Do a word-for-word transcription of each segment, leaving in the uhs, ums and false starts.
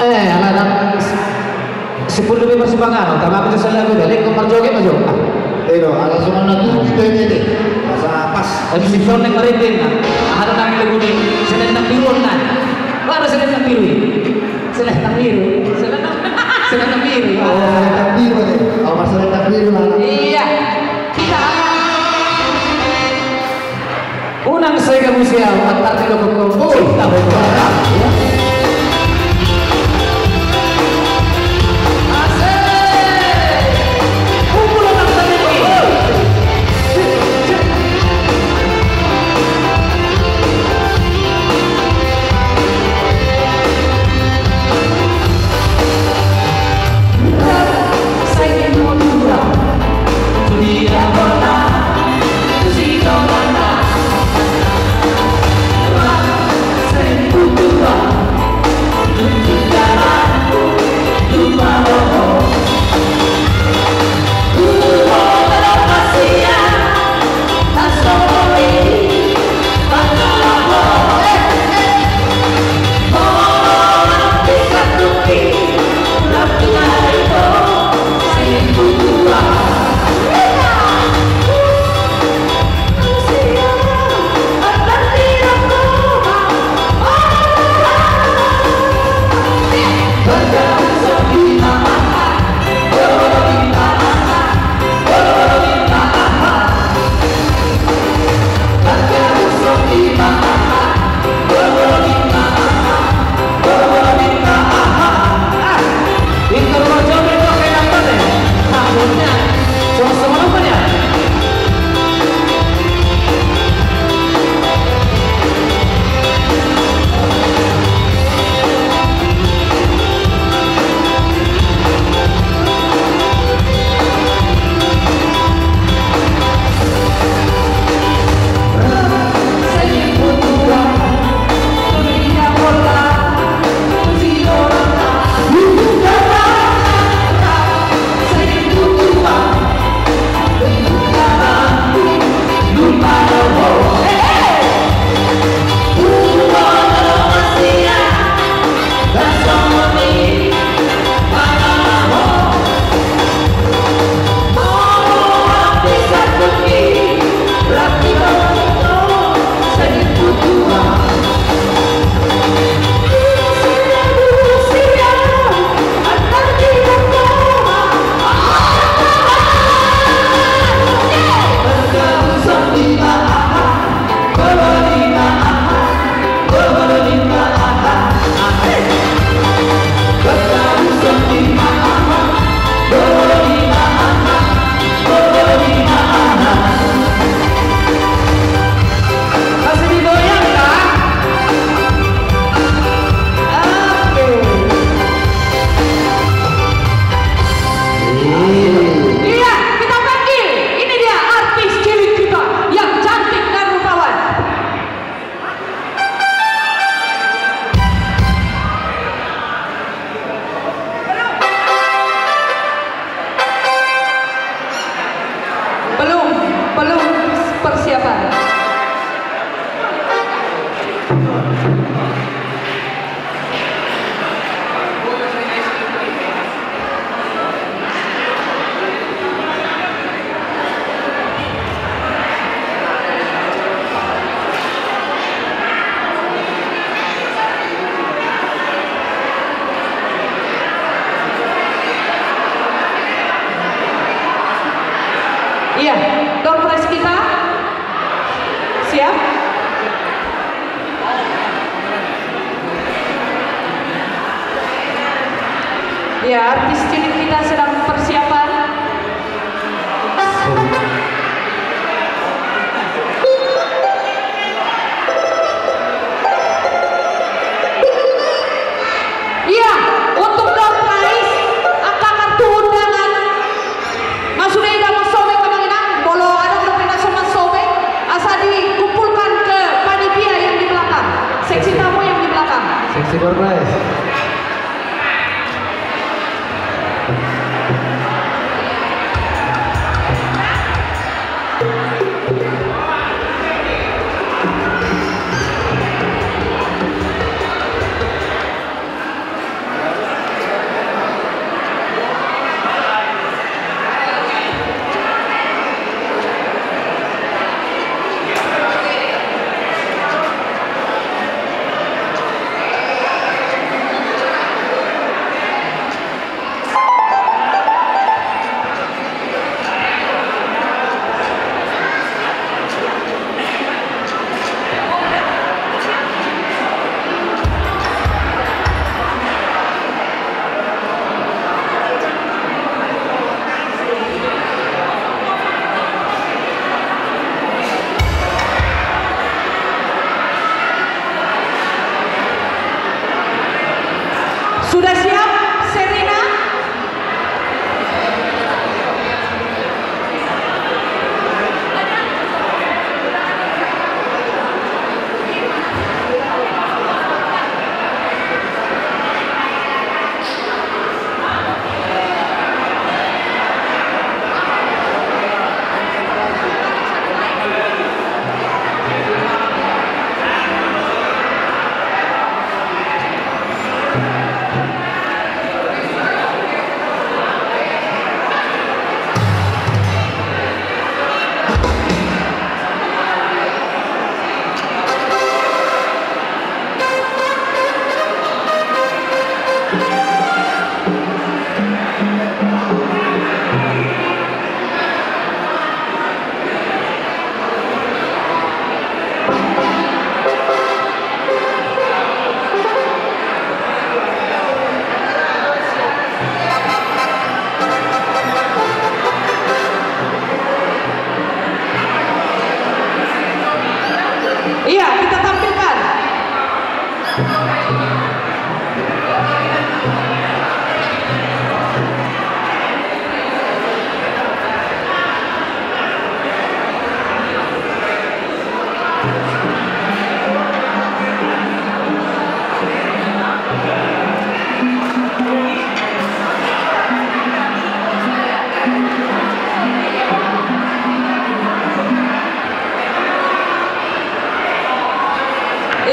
Eh, ala dang. Sipur lebih masuk pangan, tama aku sesal aku dari kau perjoget aja. Ah. Eh, lo, ala songon na tu kita ini deh. Masa pas. Tapi si John yang meriting, nah. Ada nang lagu ni, selendang biru, nah. Mana selendang biru? Selendang biru. Selendang, selendang biru. Oh, selendang biru nih. Oh, mas selendang biru, nah. Iya. Kita. Unang sai gabu siau, antar di dokok kau. Oh, tak betul. Asik. Kumpul unang tadi.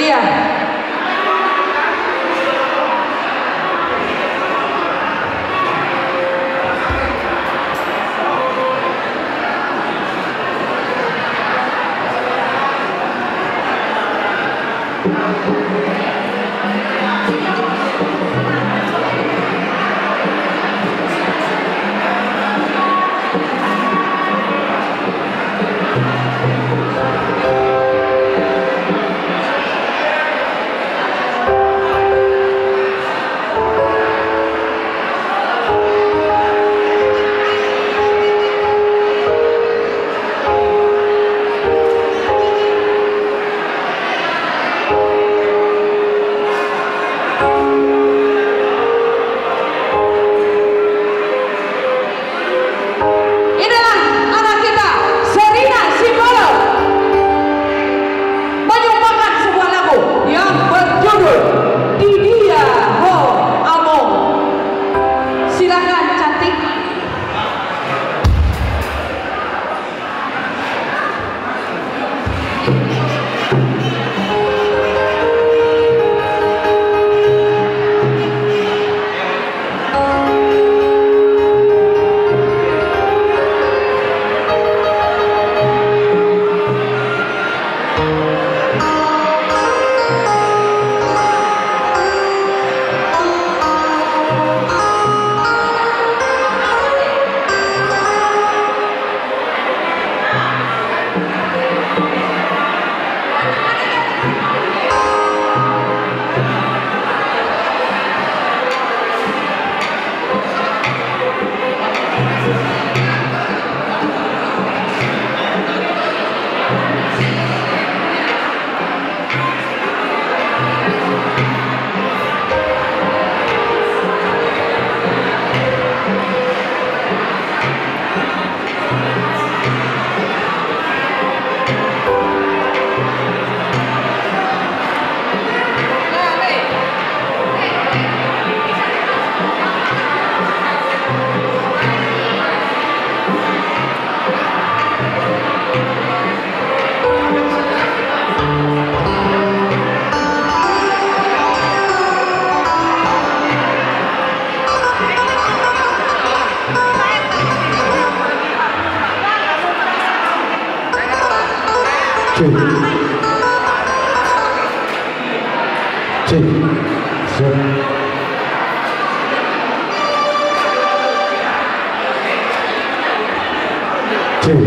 Iya. Inilah anak kita, Serina Simbolon, menyumbangkan sebuah lagu yang berjudul Di Dia Ho Among. Silakan, cantik. Cek. Cek. Siap. Cek.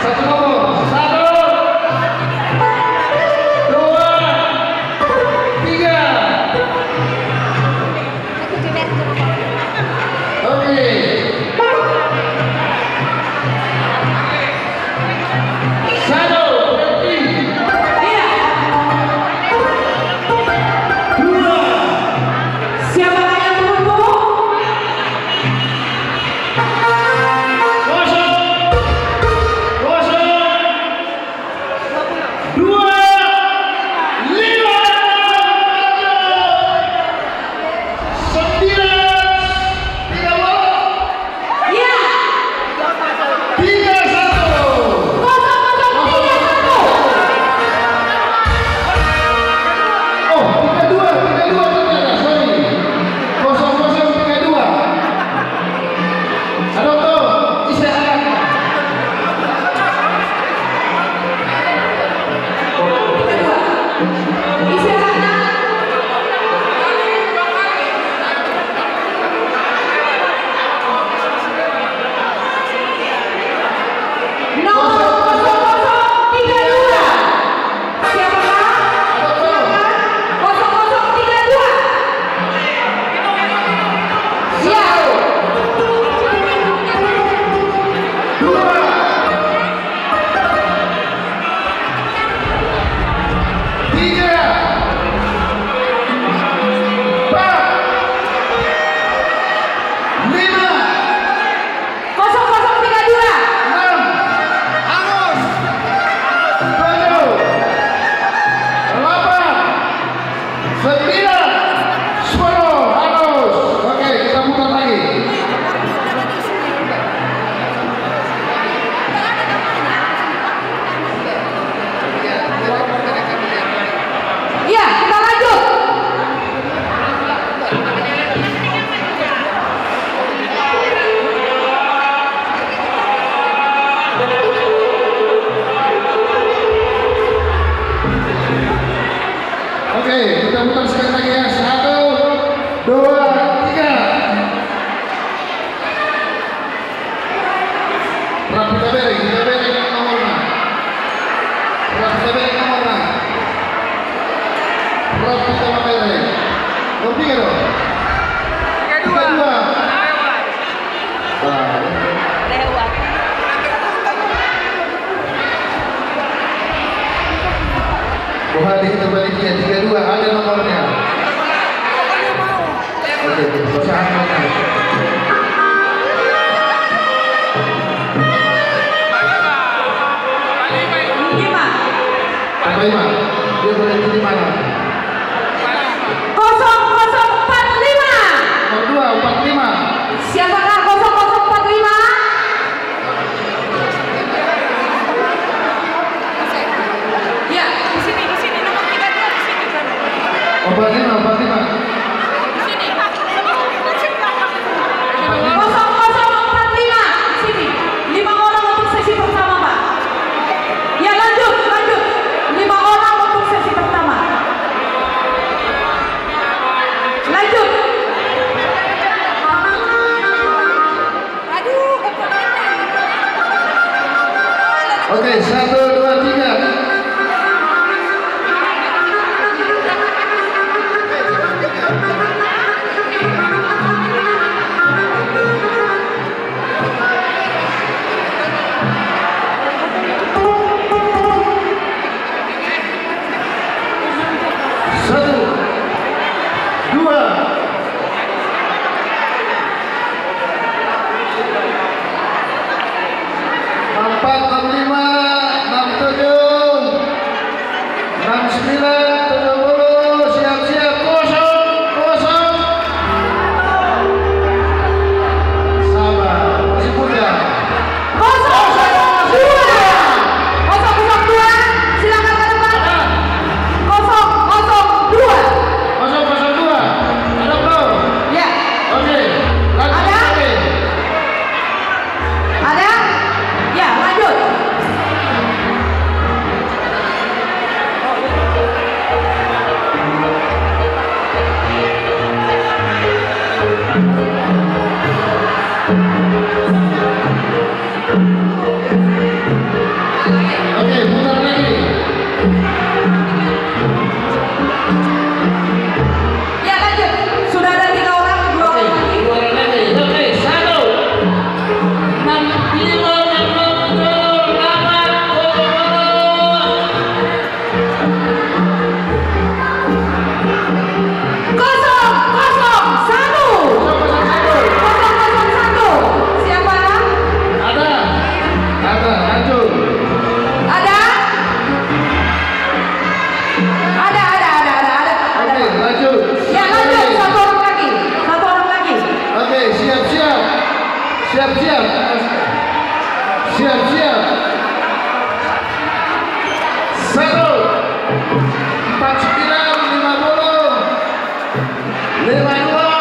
Satu nomor, satu, dua, tiga. Oke. Satu, berhenti. Iya. Dua. Siapa yang dulu? Kosong. Kosong. Dua, lima, sembilan, tiga puluh. Iya. Tiga satu. Kosong kosong tiga satu. Oh, tiga dua, tiga dua ternyata, sorry. Kosong kosong tiga dua. Adong do, ise anak. Ise anak. Nomor kosong kosong tiga dua. Siapa, Kak? Siapa? Kosong kosong tiga dua. Siap. Tiga. Empat. Lima. Kosong kosong tiga dua. Enam. Angus. Tujuh. Delapan. Sembilan. Sepuluh. Angus. Oke, kita putar lagi. Iya, kita lanjut. Oke, kita putar sekali lagi ya. Satu, dua, tiga. Rap hita bereng, hita bereng nomorna. Rap hita bereng nomorna. Rap hita bereng. Nomor tiga dong. Tiga dua. Tiga dua. Wah. Lewat. Wah, di kita balik dia, tiga dua, ada nomornya. Oke, oke, pasahan mana? Lima. Apa lima? Dia boleh di mana? Kosong kosong empat lima. Nomor dua, empat lima. Siapakah kosong kosong empat lima? Ya, di sini, di sini, nomor tiga dua di sini. Empat lima, empat lima. Di sini. Lima dua,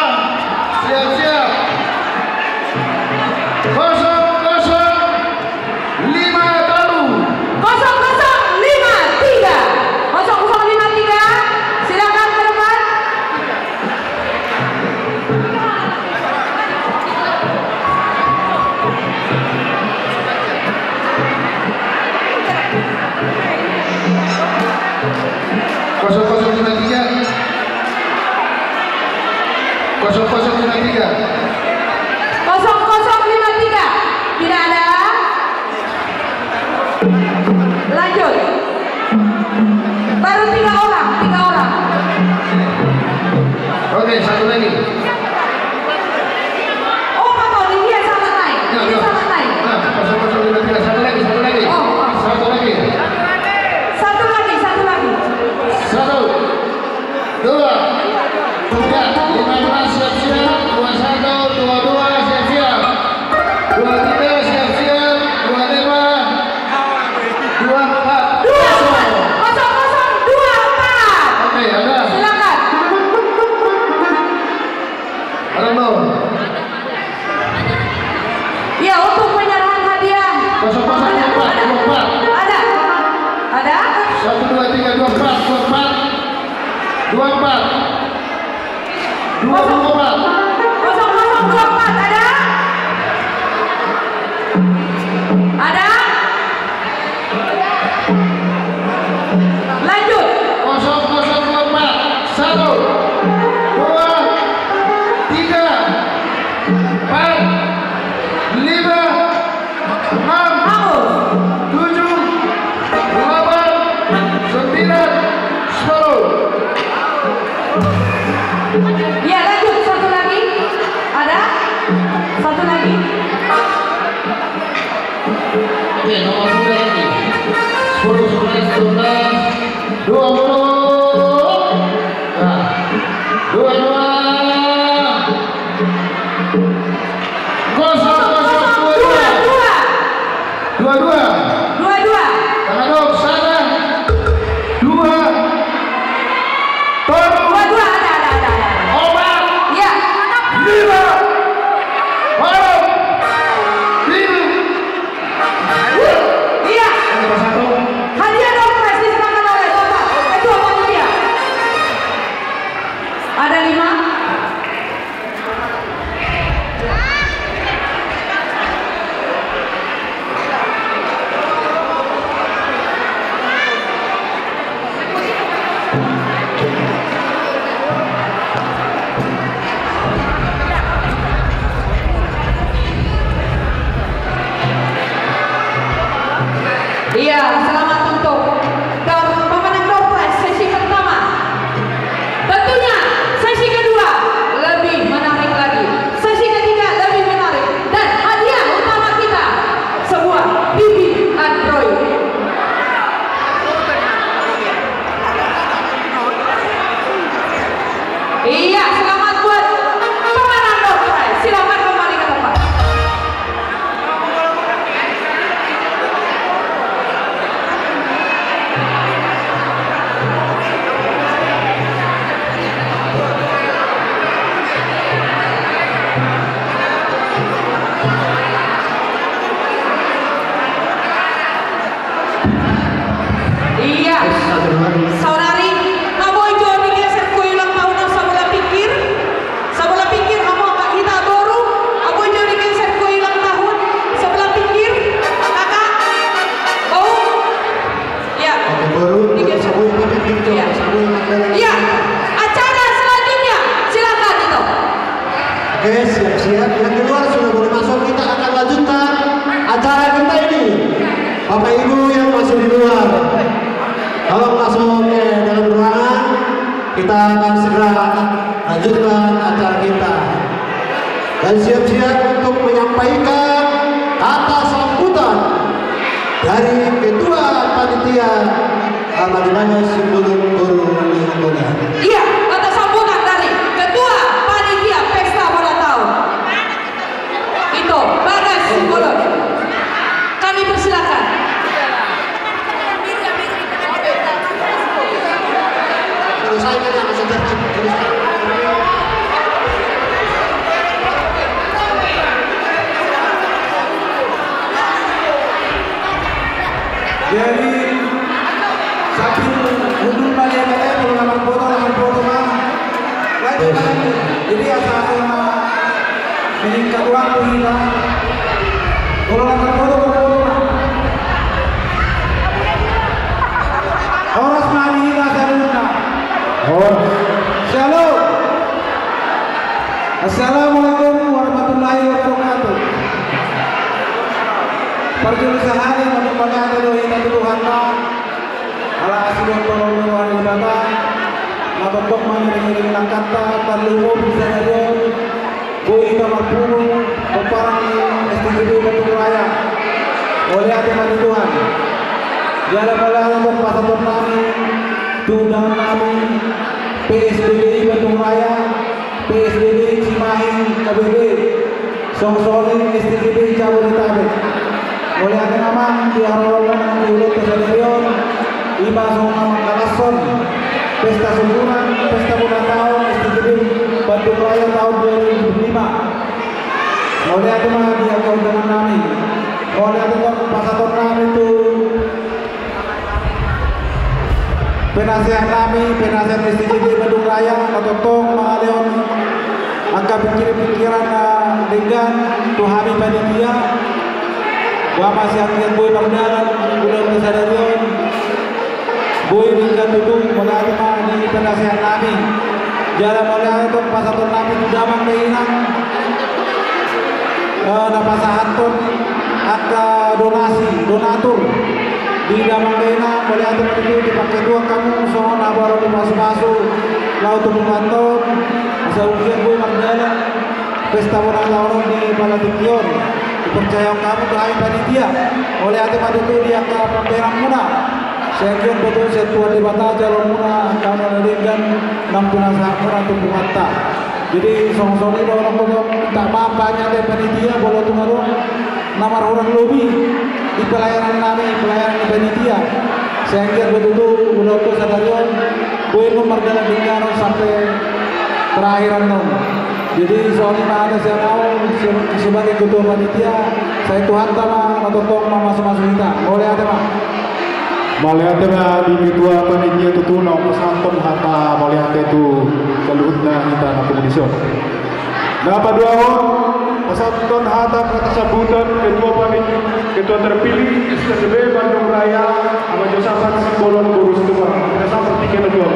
siap-siap. Kosong kosong lima tolu. Kosong kosong lima tiga. Kosong kosong lima tiga. Silakan ke depan. Kosong kosong lima tiga. Kosong kosong lima tiga. Kosong kosong lima tiga. Tidak ada. Lanjut. Baru tiga orang, tiga orang. Oke, satu lagi. Oh, Pak Tony, iya, selamat naik. Ya, iya, ya. Selamat naik. Nah, kosong kosong lima tiga, satu lagi, satu lagi. Oh, oh. Satu lagi. Satu lagi, satu lagi. Satu. Dua. Tiga. Lima belas siap-siap. Dua satu, dua dua siap-siap. Dua tiga siap-siap. Dua lima. Dua empat. Dua empat. Kosong kosong dua empat. Oke, ada. Silakan. Ada belum? Iya, untuk penyerahan hadiah. Kosong kosong dua empat, dua empat. Ada. Ada? Satu, dua, tiga, dua empat, dua empat. Dua empat. Dua empat. Kosong kosong dua empat, ada? Ada? Lanjut. Kosong kosong dua empat. Satu, dua, tiga, empat, lima, enam, tujuh, delapan, sembilan, sepuluh. Ya, lanjut. Satu lagi. Ada? Satu lagi. Oke, nomor dua lagi. Sepuluh, sebelas, dua belas, dua puluh. Nah, dua dua. Kosong kosong dua dua. Dua dua. Dua dua. Tangan dong, sada. Dua. Tolu. Dua dua, ada, ada, ada, ada. Opat. Iya. Lima. Onom. Lima. Iya. Nomor satu. Hadiah door prize diserahkan oleh Bapak Ketua Panitia. Ada lima. Iya, selamat untuk dor-, pemenang door prize sesi pertama. Tentunya sesi kedua lebih menarik lagi, sesi ketiga lebih menarik, dan hadiah utama kita sebuah T V Android. Iya, selamat buat pemenang door prize. Silakan kembali ke tempat. Iya. Saudari, na boi jo digeser kue ulang tahun na sabola pinggir. Sabola pinggir, hamu angka hita boru, na boi jo digeser kue ulang tahun sabola pinggir. Kakak, bau. Ya. Oke, boru, digeser. Sabola pinggir, coba. Ya. Sabola pinggir. Ya. Acara selanjutnya, silakan, Dito. Oke, siap-siap. Yang di luar sudah boleh masuk. Kita akan lanjutkan acara kita ini. Bapak Ibu yang masih di luar, tolong masuk ke dalam ruangan. Kita akan segera lanjutkan acara kita. Dan siap-siap untuk menyampaikan kata sambutan dari Ketua Panitia Abadi Bagas Simbolon Boru Lingkungan. Iya, kata sambutan dari Ketua Panitia Pesta Bola Taon. Itu, Bagas Simbolon. Kami persilakan. Selesai kan, yang sedang terus. Jadi asa, asa na meningkat waktu kita. Kalau langkah bodoh, bodoh, bodoh. Horas ma di hita saluhutna. Horas. Shalom. Assalamualaikum warahmatullahi wabarakatuh. Parjolo sahali mandok mauliate do hita tu Tuhanta. Ala asi dohot holong ni roha ni Debata, na tongtong mangiring-iring langkanta, tarlumobi sadari on, boi hita marpungu pomparan ni S T J B Bandung Raya. Mauliate ma di Tuhan. Jala mauliate ma pasahaton nami tu undangan nami, P S B B I Bandung Raya, P S B B I Cimahi K B B, songon i S T J B Jabodetabek. Mauliate ma amang di haroro ni ulaonta sadari on, i ma songon na mangkalashon pesta syukuran, pesta bona taon S T J B Bandung Raya taon dua ribu lima. Mauliate ma di angka undangan nami. Mauliate tong pasahaton nami tu penasehat nami, penasehat S T J B Bandung Raya, na tongtong mangalehon angka pingkiran-pingkiran na denggan tu hami panitia. Boha ma sian anggiat boi mardalan ulaonta sadari on, boi denggan tutu. Mauliate ma di penasehat nami. Jala mauliate tong pasahaton nami tu damang dainang, eh, na pasahathon angka donasi, donatur. Di damang dainang, mauliate ma tutu, dipangke Tuhan hamu songon habaron ni pasupasu laho tu pungkaon, asa anggiat boi mardalan pesta bona taon on di pala tingki on. Dipercayahon hamu tu hami panitia. Mauliate ma tutu di angka pambahenanmuna. Sai anggiat botul sian Tuhan Debata jaloonmuna angka na denggan nang pinasahatmuna tu Tuhanta. Jadi songon i do, na tongtong minta maaf banyak dari panitia molo tung adong na marhurang lobi di pelayanan nami, pelayanan ni panitia. Sai anggiat botul tu ulaonta sadari on boi annon mardalan denggan sampe terakhiran annon. Jadi songon i ma hata sian ahu se-, sebagai ketua panitia, sai Tuhanta ma na tongtong mamasumasu hita. Mauliate ma. Mauliate ma di ketua panitia tutu na pasahathon hata mauliate tu saluhutna hita na pungu dison. Na paduahon, pasahathon hata, hata sambutan ketua panitia, ketua terpilih S T J B Bandung Raya, Ama Josapat Simbolon, boru Situmorang. Kita sambut tiga ketua.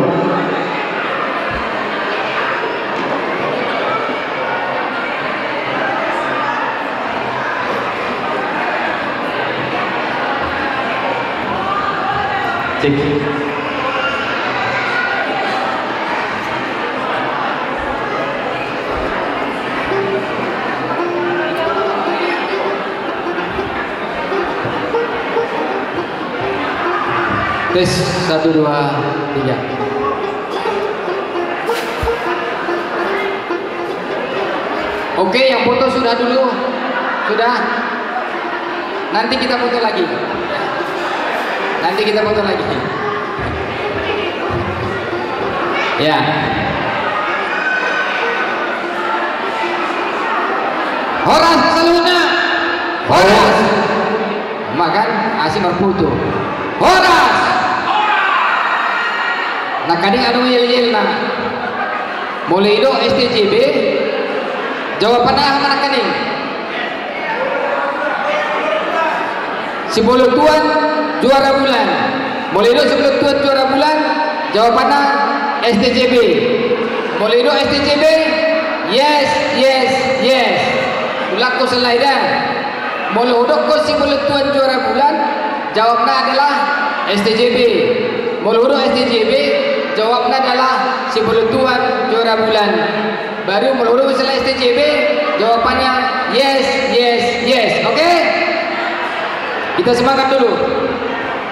Cek. Tes, satu, dua, tiga. Oke, yang foto sudah dulu. Sudah. Nanti kita foto lagi. Nanti kita foto lagi. Ya. Horas saluhutna. Horas. Makan asi marputu. Horas. Nangkaning adong yel-yelna. Molo i do S T J B, jawabanna aha ma nangkaning? Simbolotuan juara bulan. Molo i do simbolotuan juara bulan, jawabanna S T J B. Molo i do S T J B, yes, yes, yes. Ulang ho sallai da. Molo hudokkon simbolotuan juara bulan, jawabna adalah S T J B. Molo hudok S T J B, jawabna adalah simbolotuan juara bulan. Baru molo hudok misalna S T J B, jawabannya yes, yes, yes. Oke? Kita semangat dulu.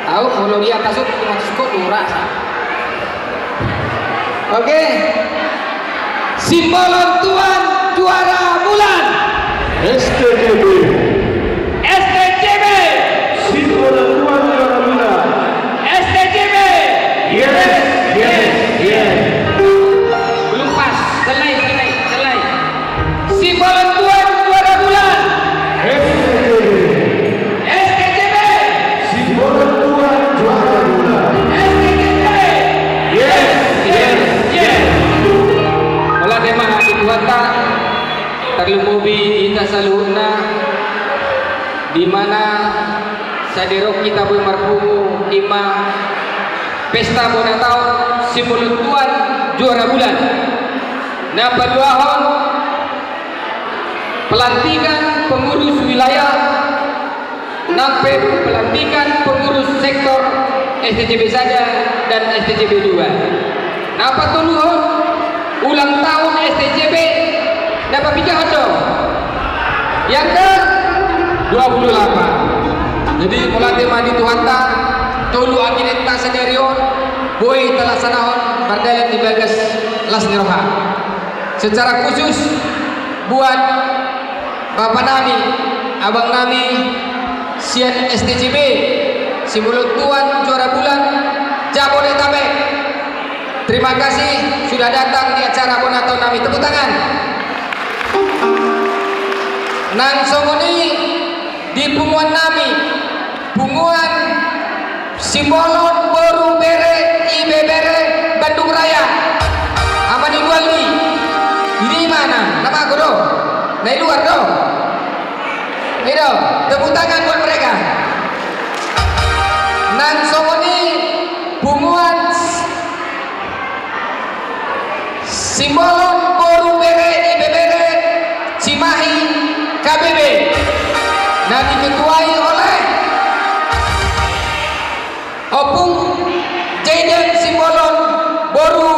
Tahu, molo di atas itu cuma cukup murah. Oke. Simbolotuan juara bulan. S T J B. S T J B. Simbolotuan juara bulan. S T J B. Yes, yes, yes. Belum pas. Sallai, sallai, sallai. Simbolotuan juara bulan. S T J B. S T J B. Simbolotuan juara bulan. S T J B. Yes, yes, yes. Tarlumobi hita saluhutna, di mana sadari on hita boi marpungu ima pesta bona taon Sibolontuan Juara Bulan. Na paduahon, pelantikan pengurus wilayah nang pe pelantikan pengurus sektor S T J B sada dan S T J B dua. Na patoluhon, ulang tahun S T J B, na papiga hon do? Yang ke dua puluh delapan. Jadi, mauliate ma di Tuhanta, tolu agenda sadari on boi talaksanahon mardalan di bagas las ni roha. Secara khusus buat bapa nami, abang nami sian S T J B Sibolontuan Juara Bulan Jabodetabek. Terima kasih sudah datang di acara bona taon nami. Tepuk tangan. Nang songon i di punguan nami, punguan Simbolon boru bere ibebere Bandung Raya. Ama ni Gualdi. Ini mana? Nama aku do? Na i luar do? Ini do. Tepuk tangan buat mereka. Nang songon i punguan Simbolon boru bere ibebere Cimahi K B B. Na diketuai oleh Ompung Jayden Simbolon boru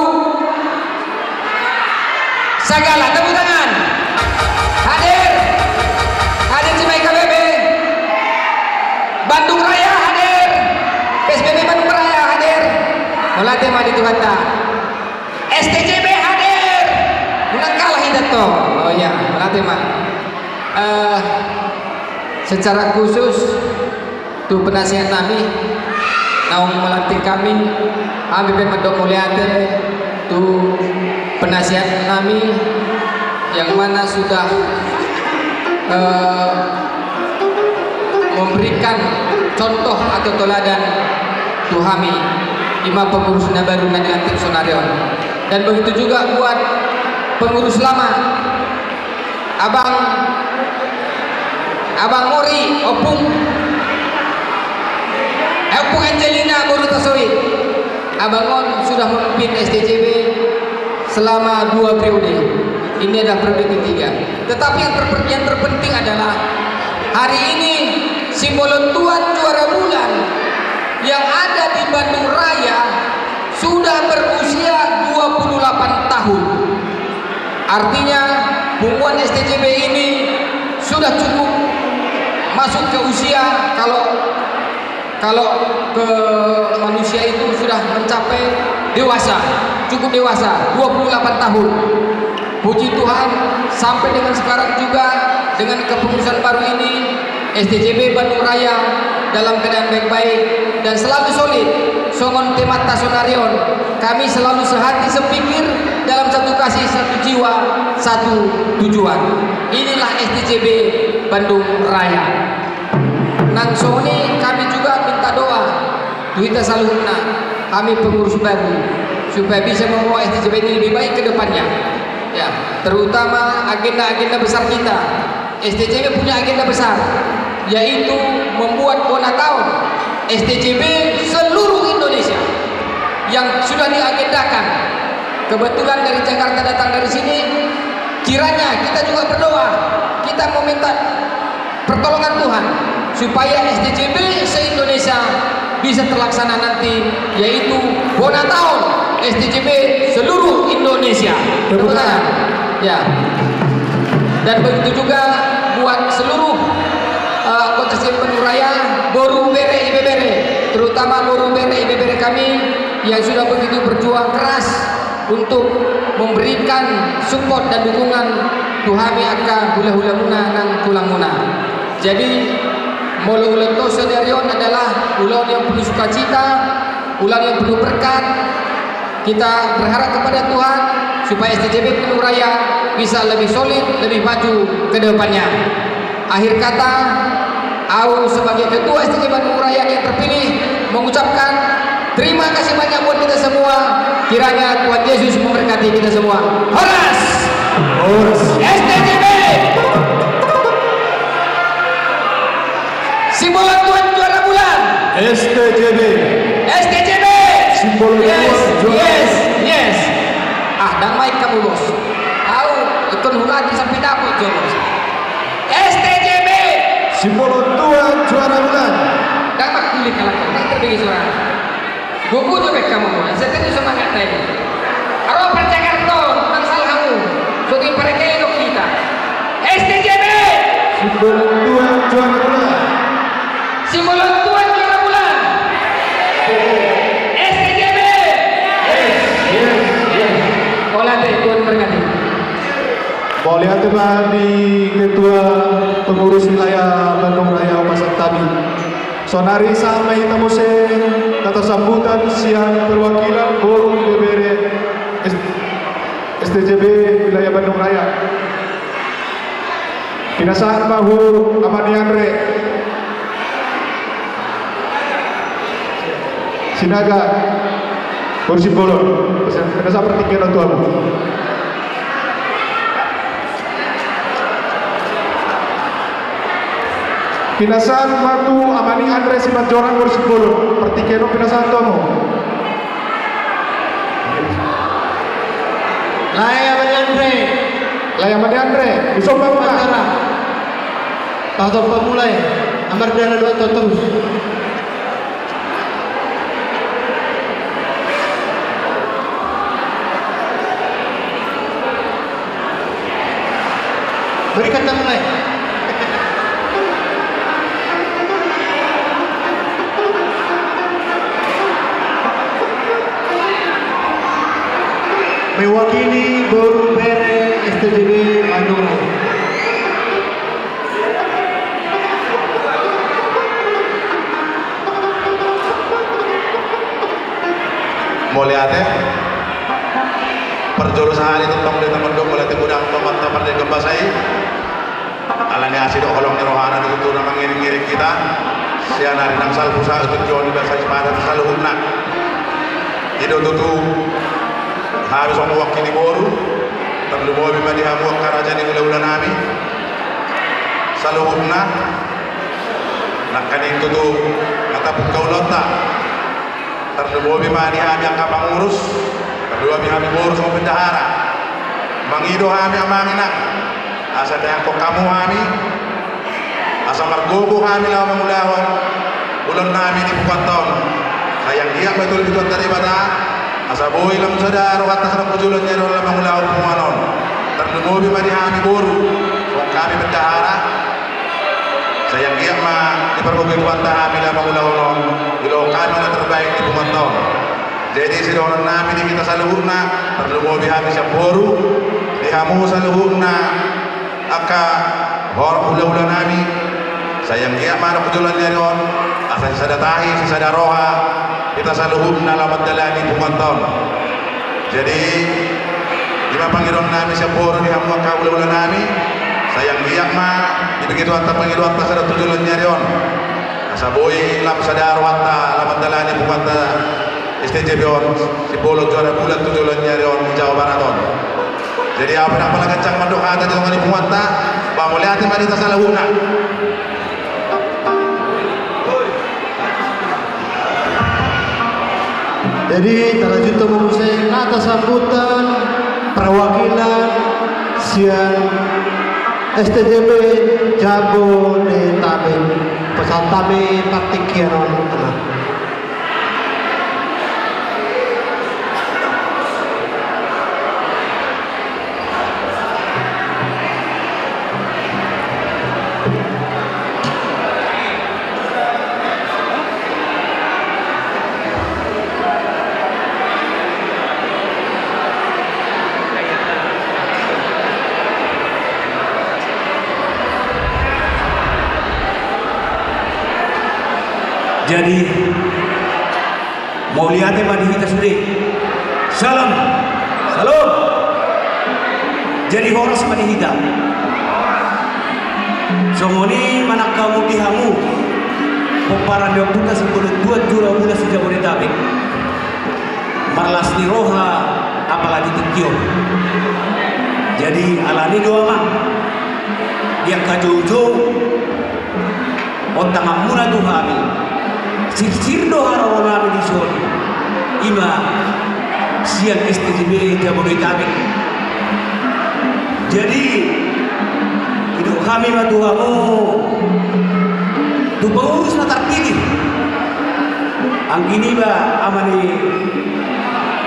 Sagala. Tepuk tangan. Hadir. Hadir Cimahi K B B. Bandung Raya hadir. P S B B Bandung Raya hadir. Mauliate ma di Tuhanta. S T J B hadir. Unang kalah hita tong. Oh iya, mauliate ma. Eh, secara khusus tu penasehat nami naung melantik kami, kami pe mandok mauliate tu penasehat nami yang mana sudah, eh, memberikan contoh atau teladan tu hami, ima pengurus na baru na dilantik sonari on. Dan begitu juga buat pengurus lama, Abang, Abang Mori, Ompung, eh, Ompung Angelina boru Tasoit. Abang on sudah memimpin S T J B selama dua periode. Ini adalah periode ketiga. Tetapi yang terpe-, yang terpenting adalah hari ini Simbolontuan Juara Bulan yang ada di Bandung Raya sudah berusia dua puluh delapan tahun. Artinya, punguan S T J B ini sudah cukup masuk ke usia, kalau, kalau ke manusia itu sudah mencapai dewasa, cukup dewasa, dua puluh delapan tahun. Puji Tuhan, sampai dengan sekarang juga, dengan kepengurusan baru ini, S T J B Bandung Raya dalam keadaan baik-baik dan selalu solid. Songon temanta sonari on, kami selalu sehati sepikir, dalam satu kasih, satu jiwa, satu tujuan. Inilah S T J B Bandung Raya. Nang songon i kami juga minta doa tu hita saluhutna, kami pengurus baru, supaya bisa membawa S T J B ini lebih baik ke depannya. Ya, terutama agenda-agenda besar kita. S T J B punya agenda besar, yaitu membuat bona taon S T J B seluruh Indonesia yang sudah diagendakan. Kebetulan dari Jakarta datang dari sini, kiranya kita juga berdoa, kita meminta pertolongan Tuhan supaya S T J B se-Indonesia bisa terlaksana nanti, yaitu bona taon S T J B seluruh Indonesia. Tepuk tangan. Ya. Dan begitu juga buat seluruh, eh, anggota S T J B Bandung Raya, boru bere ibebere, terutama boru bere ibebere kami yang sudah begitu berjuang keras untuk memberikan support dan dukungan tu hami angka hula-hulamuna nang tulangmuna. Jadi, molo ulaonta sadari on adalah ulaon yang penuh sukacita, ulaon yang penuh berkat. Kita berharap kepada Tuhan supaya S T J B Bandung Raya bisa lebih solid, lebih maju ke depannya. Akhir kata, au sebagai ketua S T J B Bandung Raya yang terpilih mengucapkan terima kasih banyak buat kita semua. Kiranya Tuhan Yesus memberkati kita semua. Horas! Horas! S T J B Simbolon Tuan Juara Bulan. S T J B. S T J B. Simbolon Tuan Juara Bulan. Yes, yes, yes. Ah, dang main kamu, Bos. Au, ikon hulati sampai dapur jo, Bos. S T J B. Simbolon Tuan Juara Bulan. Dang makulik kalak, dang terbegi suara. Gogo jo bek hamu, setan di semangat tadi. Aro parjagar ton, nang sal hamu. Sotik parkei do hita. S T J B. Simbolon Tuan Juara Bulan. Simbolon Tuan Juara Bulan. S T J B. Yes, yes, yes. Ola te, Tuan berkati. Mauliate ma di Ketua Pengurus Wilayah Bandung Raya Opa Santabi. Saonari sahat ma hita muse hata sambutan sian perwakilan boru, ibebere, S-, S T J B wilayah Bandung Raya. Pinasahat ma tu Ama ni Andre Sinaga, boru Simbolon. Pinasahat partingkian on tu hamu. Pinasahat ma tu Ama ni Andre Simanjorang, boru Simbolon. Partingkian on pinasahat tu hamu. Lae Ama ni Andre. Lae Ama ni Andre. Dison ma, Ama. Pasahat pamulai. Amar dana dua totus. Berikan tangan lain. Mewakili boru bere S T J B Bandung. Mauliate. Parjolo sahali tong, tong do hita mandok mauliate godang tu Amanta Pardenggan Basa i. Ala ni asi dohot holong ni rohana do tutu na mangiring-iring hita sian ari nang salpu sahat tu jolo ni basa i, saluhutna. I do tutu hami songon mewakili boru, tarlumobi ma di hamu angka raja ni hula-hula nami. Saluhutna, nangkaning tutu na tabuka ulaonta. Tarlumobi ma di hami angka pangurus, tarlumobi hami boru songon bendahara. Mangido hami amang inang, asa dang hongkon hamu hami, asa margogo hami laho mangulahon ulaon nami di punguanta on. Sai anggiat ma ditolhas Tuhanta Debata, asa boi lam sada rohanta sadok tu joloan ni ari on laho mangulahon punguan on. Tarlumobi ma di hami boru, songon hami bendahara. Sai anggiat ma dipargogoi Tuhanta hami laho mangulahon on, dilehon hami na terbaik di punguanta on. Jadi sidohonon nami di hita saluhutna, tarlumobi hami sian boru, di hamu saluhutna angka hula-hula nami, sai anggiat ma adong tu joloan ni ari on, asa sisada tahi, sisada roha, hita saluhutna laho mandalani punguanta on. Jadi, i ma pangidoan nami sian boru di hamu angka hula-hula nami, sai anggiat ma dibege Tuhanta pangidoanta sadok tu joloan ni ari on. Asa boi lam sada rohanta laho mandalani punguanta S T J B on, Simbolon Juara Bulan tu joloan ni ari on, Jawa Barat on. Jadi, ahu pe ndang pola ganjang mandok hata di tonga ni punguanta, ba mauliate ma di hita saluhutna. Jadi, talanjut ma muse hata sambutan perwakilan sian S T J B Jabodetabek. Pasahat hami partingkian on. Jadi, mauliate ma di hita sude. Salam. Salam. Jadi horas ma di hita. Songon i ma nang hamu di hamu pomparan ni ompunta Simbolon Tuan Juara Bulan se-Jabodetabek. Marlas ni roha apala di tingki on. Jadi alani do amang, di angka joujou Ontanganmuna tu hami. Sirsir do haroro nami dison. I ma sian S T J B Jabodetabek. Jadi, didok hami ma tu hamu, tu pengurus na tarpilih. Anggi niba ama ni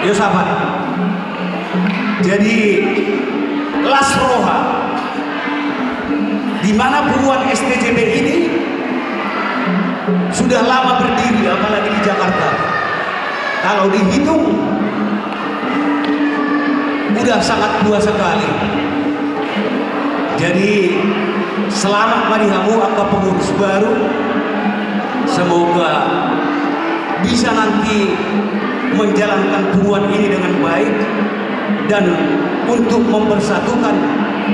Yosafat. Jadi, las roha. Di mana punguan S T J B ini sudah lama berdiri, apalagi di Jakarta. Kalau dihitung, udah sangat tua sekali. Jadi, selamat ma di hamu angka pengurus baru. Semoga bisa nanti menjalankan punguan ini dengan baik dan untuk mempersatukan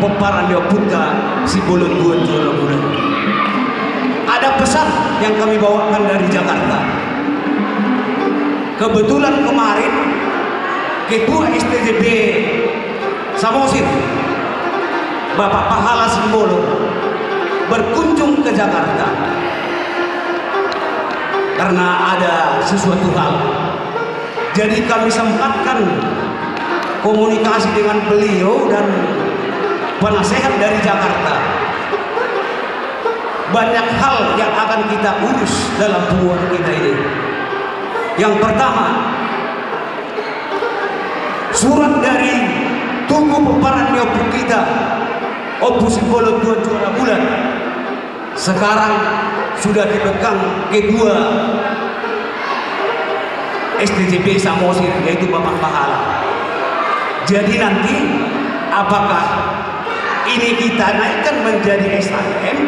pomparan ni ompunta Simbolon Dua Juara Bulan. Ada pesan yang kami bawakan dari Jakarta. Kebetulan kemarin Ketua S T J B Samosir, Bapak Pahala Simbolon, berkunjung ke Jakarta karena ada sesuatu hal. Jadi, kami sempatkan komunikasi dengan beliau dan penasehat dari Jakarta. Banyak hal yang akan kita urus dalam punguan kita ini. Yang pertama, surat dari Tugu Pomparan ni ompu kita, Ompu Simbolon Dua Juara Bulan, sekarang sudah dipegang Ketua S T J B Samosir, yaitu Bapak Pahala. Jadi, nanti apakah ini kita naikkan menjadi S H M,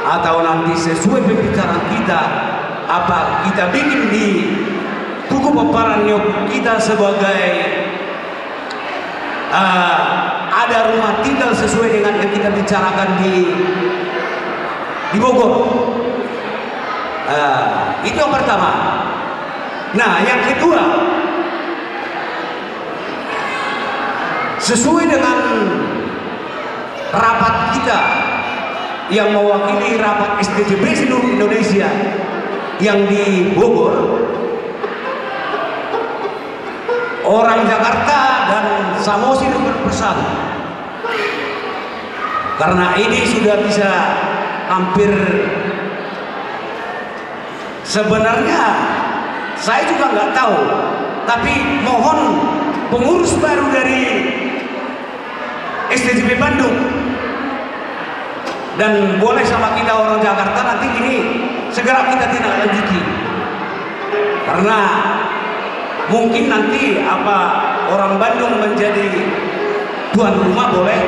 atau nanti sesuai pembicaraan kita, apa kita bikin di Tugu Pomparan ni ompu kita sebagai, eh, ada rumah tinggal sesuai dengan yang kita bicarakan di, di Bogor. Eh, itu yang pertama. Nah, yang kedua, sesuai dengan rapat kita yang mewakili rapat S T J B seluruh Indonesia yang di Bogor, orang Jakarta dan Samosir berpesan, karena ini sudah bisa hampir, sebenarnya saya juga nggak tahu, tapi mohon pengurus baru dari S T J B Bandung dan boleh sama kita orang Jakarta, nanti ini segera kita tindak lanjuti. Karena mungkin nanti apa orang Bandung menjadi tuan rumah boleh,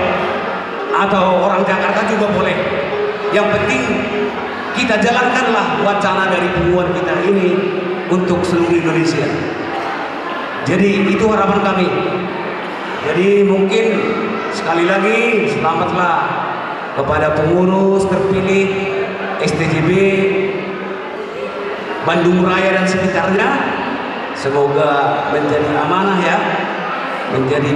atau orang Jakarta juga boleh. Yang penting kita jalankanlah wacana dari punguan kita ini untuk seluruh Indonesia. Jadi, itu harapan kami. Jadi, mungkin sekali lagi, selamatlah kepada pengurus terpilih S T J B Bandung Raya dan sekitarnya. Semoga menjadi amanah, ya, menjadi,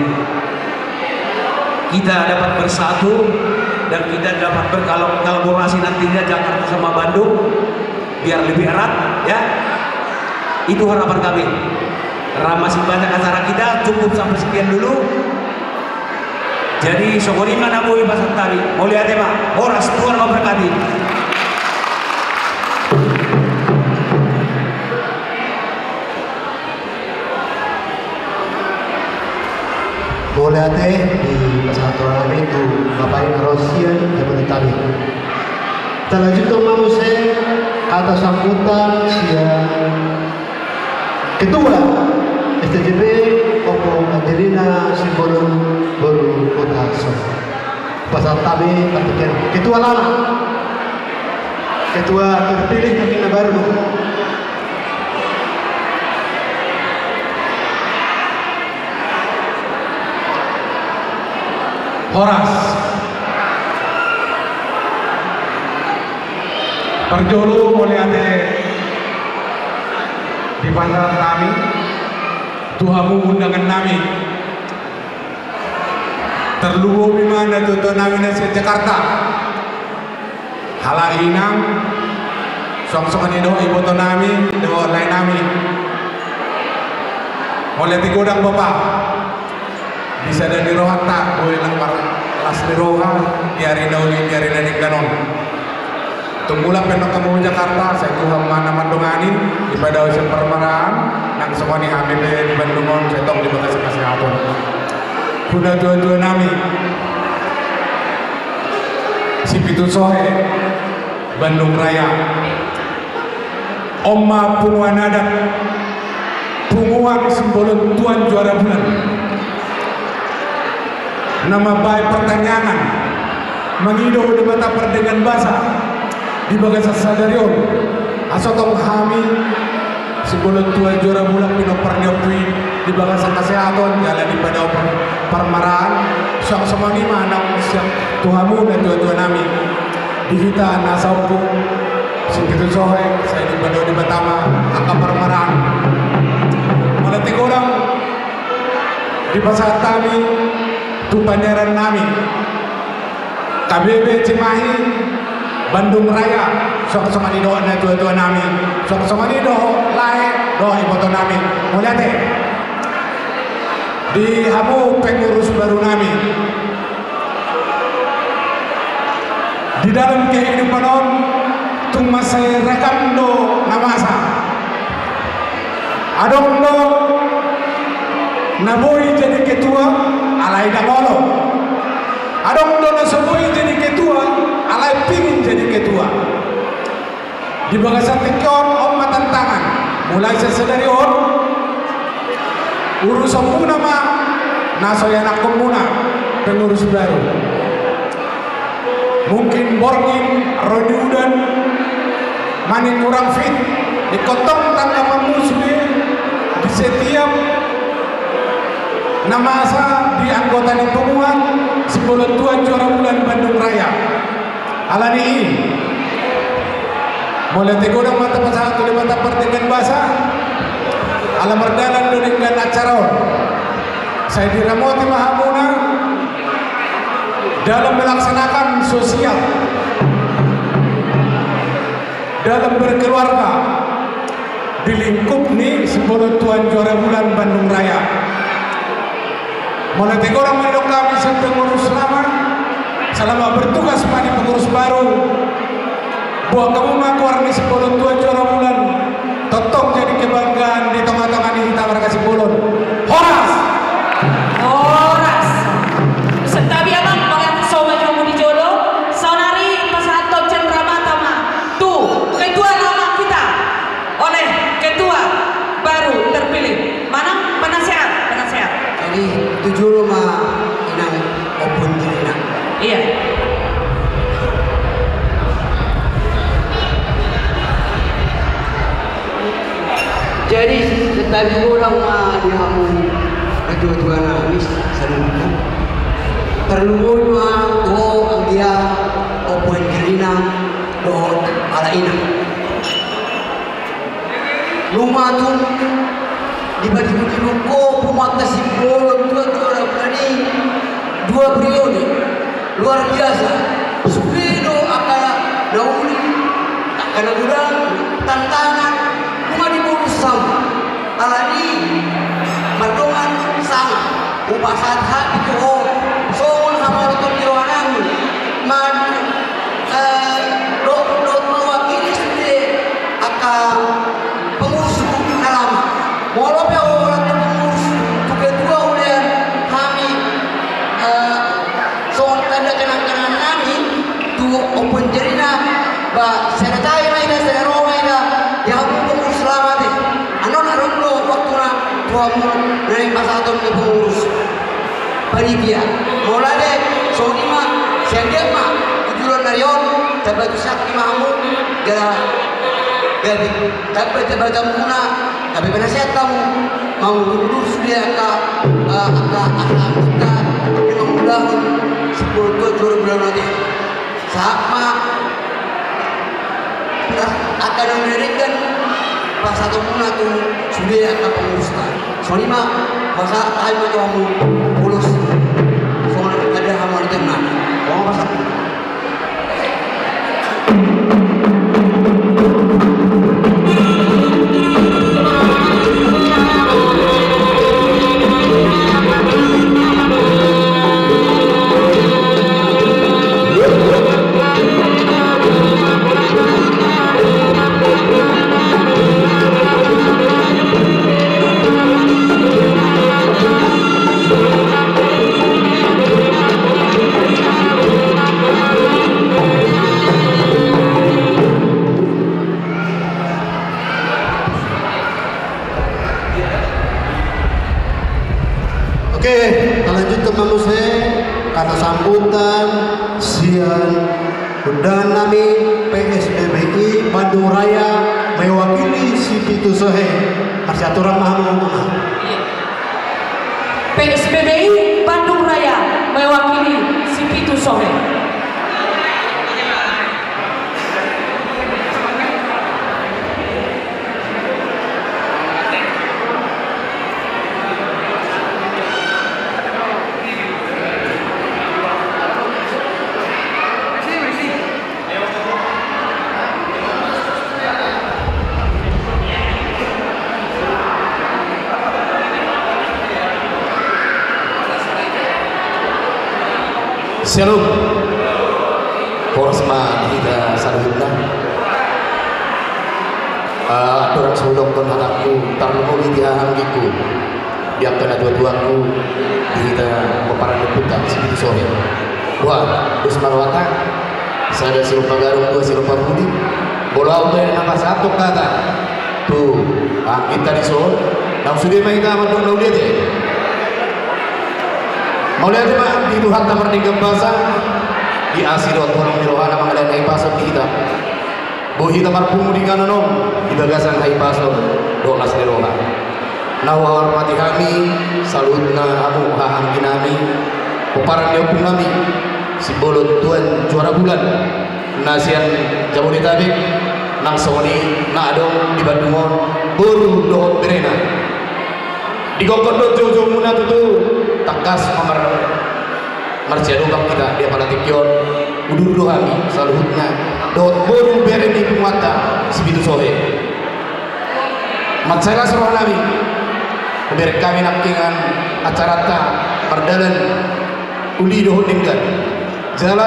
kita dapat bersatu dan kita dapat berkolaborasi nantinya Jakarta sama Bandung biar lebih erat, ya. Itu harapan kami. Karena masih banyak acara kita, cukup sampai sekian dulu. Jadi, songon i ma na boi pasahat nami. Mauliate ma. Horas, Tuhan memberkati. Mauliate di pasahat nami tu Bapak i na ro sian Jabodetabek. Talanjuthon ma muse hata sambutan sian Ketua S T J B, Ompu Angelina Simbolon, boru Kota Solo. Pasahat hami, ketua lama, ketua terpilih mungkin na baru. Horas. Parjolo mauliate dipasahat hami tu hamu undangan nami. Tarlumobi ma na tuatua nami na sian Jakarta. Halak inang, suang songon i dohot iboto nami dohot lae nami. Mauliate godang bapa. Di sada ni rohanta boi lam marlas ni roha di ari na uli, di ari na denggan on. Tung mulak pe nang hamu Jakarta, sai Tuhan ma na mandongani, dipadao sian parmaraan, nang songon i hami pe di Bandung on sai tong di bagasan hasehaton. Tu natuatua nami Sipitu Sohe, Bandung Raya. On ma punguan adat, punguan Simbolon Tuan Juara Bulan, na mambahen partangiangan, mangido Debata Pardenggan Basa di bagasan sadari on, asa tong hami Simbolon Tuan Juara Bulan pinompar ni ompu i di bagasan hasehaton jala dipadao par-, parmaraan. Suang songon i ma nang sian tu hamu natuatua nami. Di hita na saompung Sipitu Sohe, sai dipadao Debata ma angka parmaraan. Mauliate godang dipasahat hami tu paneran nami K B B Cimahi Bandung Raya, suang songon i dohot natuatua nami, suang songon i dohot lae dohot iboto nami. Mauliate. Di hamu pengurus baru nami. Di dalam kehidupan on, tung mansai ragam do na masa. Adong do na boi jadi ketua, alai ndang olo. Adong do na so boi jadi ketua, alai pingin jadi ketua. Di bagasan tingki on, on ma tantangan. Mulai sian sadari on, urusanmuna ma na so ianakkonmuna pengurus baru. Mungkin borngin ro di udan, maning kurang fit, ingkon tong tanggapanmu sude di setiap na masa di anggota ni punguan Simbolon Tuan Juara Bulan Bandung Raya. Alani i, mauliate godang ma tapasahat tu Debata Pardenggan Basa, ala mardalan do denggan acara on. Sai diramoti ma hamuna dalam melaksanakan sosial dalam berkeluarga di lingkup ni Simbolon Tuan Juara Bulan Bandung Raya. Mauliate godang ma nidok hami sian pengurus lama, selamat bertugas ma di pengurus baru. Boan hamu ma goar ni Simbolon Tuan Juara Bulan, tongtong jadi kebanggaan di tongatonga ni hita marga Simbolon. Horas! Horas! Santabi amang, paling so maju di jolo, saonari pasahathon cenderamata ma tu ketua lama kita oleh ketua baru terpilih. Manang penasehat, penasehat. Jadi, tu jolo ma inang Ompu Angelina. Iya. Jadi, santabi godang ma di hamu natuatua nami saluhutna. Tarlumobi ma tu ho anggia Ompu Angelina dohot halak inang. Nunga tung dipadibudibud ho punguanta Simbolon Tuan Juara Bulan i dua periode. Luar biasa. Sude do angka na uli, angka na godang, tantangan, nunga dibolus hamu. Alani i mardongan sanga hupasahat hami tu ho songon hamu na tongon di roha nami. Man, eh, do, do mewakili sude angka pengurus na lama. Molo pe ho holan tu pengurus, tu ketua, ulean hami, eh, songon tanda kenang-kenangan nami tu Ompu Angelina, ba, sada tahi ma ida, sada roha ma ida di hamu pengurus lama ate. Annon adong do waktuna tu hamu na naeng pasahaton ni pengurus panitia. Molo ate, songon i ma, sian dia ma tu joloan ni ari on, tamba tu sakti ma hamu, jala gabe tamba jabatanmuna, gabe penasehat hamu, mangurusi dia angka, eh, angka, angka anggota, dia mangulahon Simbolon Tuan Juara Bulan ate. Sahat ma, eh, angka na denggan pasahatonmuna tu sude angka pengurusta. Songon i ma, pasahat hami ma tu hamu ulos. Songon i ma, hamu na tongon. Songon i ma pasahat. Sambutan sian undangan nami P S B B I Bandung Raya mewakili Sipitu Sohe. Marsiaturan ma hamu. P S B B I Bandung Raya mewakili Sipitu Sohe. Shalom. Horas ma di hita saluhutna. Ah, andorang so hudokkon hatangku, tarlumobi di haha anggingku, di angka natuatuangku, di hita pomparan ni ompunta Sipitu Sohe. Boha, dos ma rohanta, sada sirumpa gadong, dua sirumpa pudi. Molo ahu pe na pasahathon hata tu angginta dison, naung sude ma hita mandok mauliate. Mauliate ma di Tuhanta pardenggan basa, di asi dohot holong ni rohana mangalehon hahipason di hita. Boi hita marpungu di inganan on di bagasan hahipason dohot las ni roha. Na huhormati hami saluhutna hamu haha anggi nami, pomparan ni ompung nami Simbolon Tuan Juara Bulan na sian Jabodetabek, nang songon i na adong di Bandung on, boru dohot berena. Digokhon do joujoumuna tutu, tangkas ma mar-, marsiadopan hita di apala tingki on. Udur do hami saluhutna dohot boru bere ni punguanta Sipitu Sohe. Mansai las roha nami, hubereng hami nangkiningan acaranta mardalan uli dohot denggan. Jala,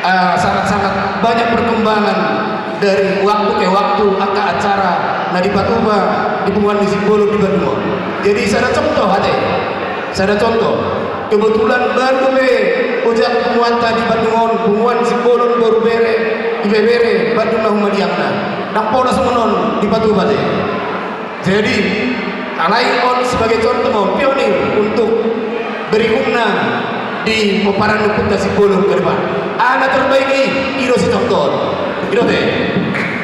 ah, sangat-sangat banyak perkembangan dari waktu ke waktu angka acara na dipatupa di punguan ni Simbolon di Bandung on. Jadi sada contoh ate, sada contoh. Kebetulan baru dope ojak punguanta di Bandung on, punguan Simbolon boru bere, ibebere Bandung na humaliangna. Ndang pola songon on dipatupa ate. Jadi, alai on sebagai contoh ma on, pionir untuk berikutna di pomparan ni ompunta Simbolon ke depan. Aha na terbaik i, i do sicontohon. I do ate.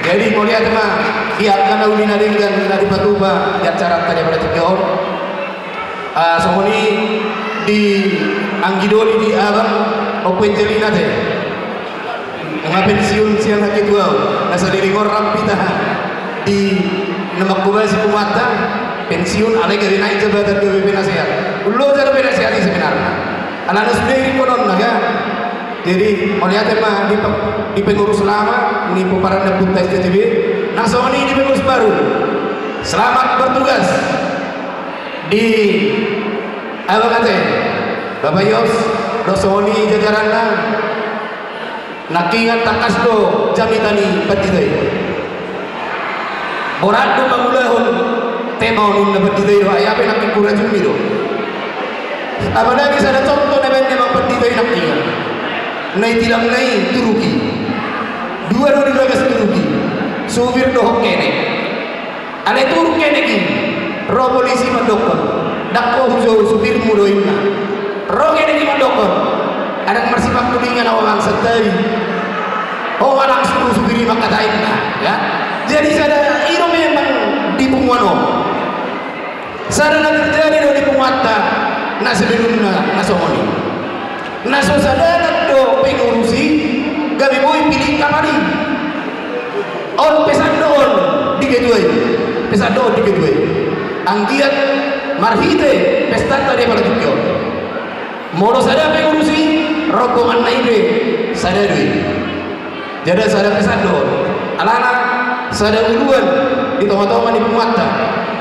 Jadi, mauliate ma di angka na uli na denggan na dipatupa di acaranta di apala tingki on. Ah, songon i di anggi doli di abang Ompu Angelina ate. Nga pensiun sian haki tu ahu, na saliling on rambu hita di na mangkobasi punguanta, pensiun alai gabe naik jabatan gabe penasehat. Ulo jala penasehat i sebenarna. Alana sude iringhononna kan. Jadi mauliate ma di pe-, di pengurus lama ni pomparan ni ompunta S T J B, nang songon i di pengurus baru. Selamat bertugas di abang ate, Bapak Yos, dohot songon i jajaranna. Nangkiningan tangkas do jamita ni pandita i. Borat do mangulahon tema on, ninna pandita i do, ai aha pe nangkin hurajumi do. Apalagi sada contoh na baen ni amang pandita i nangkiningan. Na i tilang na i turuk i. Dua do di bagas turuk i. Supir dohot kenek. Alai turuk kenek i, ro polisi mandokkon, ndang ho hujou supirmu do, ninna. Ro kenek i mandokkon, ndang marsipangkulingan au amang, santabi. Ho ma langsung supir i mangkatai, ninna, ya. Jadi sada i do memang di punguan on. Sada na terjadi do di punguanta na sebelumna na songon i. Na so sadana do pengurus i gabe boi pilih kapali. On pesan do on di ketua i. Pesan do on di ketua i. Anggiat marhite pestanta di apala tingki on. Molo sada pengurus i, rombonganna i pe sada do i. Jadi sada pesan do on. Alana sada uluan di tongatonga ni punguanta.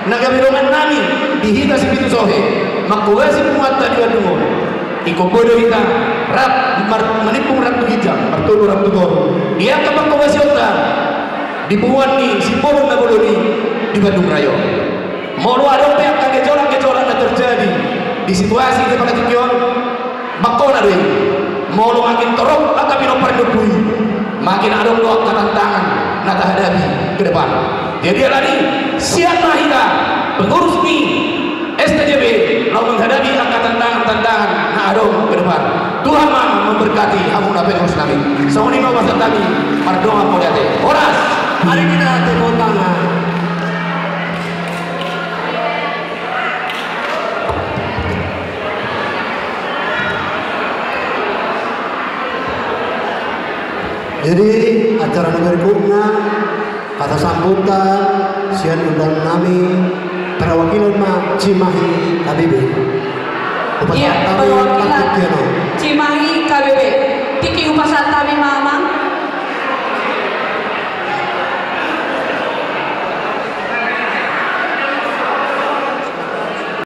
Na gabe dongan nami di hita Sipitu Sohe mangkobasi punguanta di Bandung on. Ingkon boi do hita rap mar-, manimpung rap tu ginjang, martolu rap tu toru di angka pangkobasionta di punguan ni Simbolon na bolon i di Bandung Raya on. Molo adong pe angka gejolak-gejolak na terjadi di situasi di apala tingki on, mangkona do i. Molo makin torop angka pinompar ni ompu i, makin adong do angka tantangan na tahadapi ke depan. Jadi alani sian na hita pengurus ni T J B laho menghadapi angka tantangan-tantangan na adong ke depan. Tuhan ma memberkati hamu na pengurus nami. Songon i ma ubasan nami, mardongan mauliate. Horas. Mari kita tepuk tangan. Jadi, acara na berikutna, kata sambutan sian undang nami, perwakilan ma Cimahi K B B. Iya, perwakilan Cimahi.